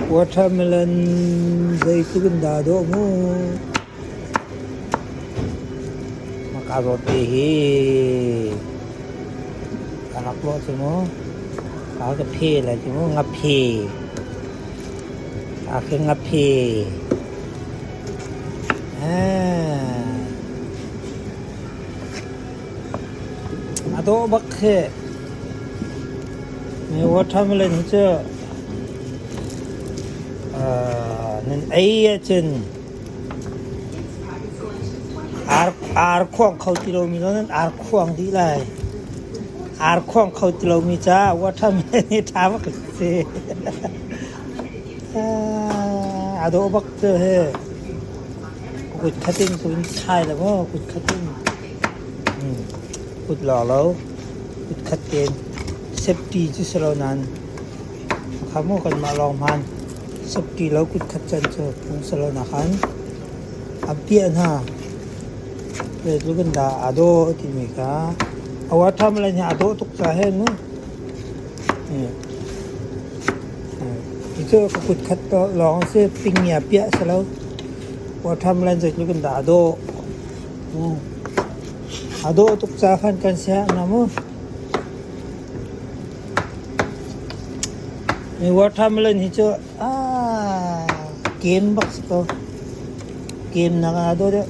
Watermelon zeitluk in dah dawh mu. Maka zawt te hi ka rak lawh cu mu. Ka ka phe lai cu mu ngaphe. Ka khi ngaphe. Ah. A dawh bak khi. Watermelon hi cu nan ei ahcun ar khuang kho ti lomi zong nan ar khuang dih lai. Ar khuang kho ti lomi caah watermelon hi ṭha bak a si. A dawh bak cu hi. Kut khat in cun thai la maw kut khat in. Kut lawng lo. Kut khat tein safety cu si lo nain kha maw kanmah lawng hmaan safety lo kut khat can cu phung si lo nakin an piah hna. Zeitluk in dah aa dawh timi kha a watermelon hi aa dawh tuk ca he mu. Hi cu ka kut khat lawng a si pingia piah si lo. Watermelon zeitluk in dah aa dawh. A dawh tuk ca khan kan siah na mu. Mi watermelon hi cu aa kem bak si ko. Kem nak ah a dawh deuh.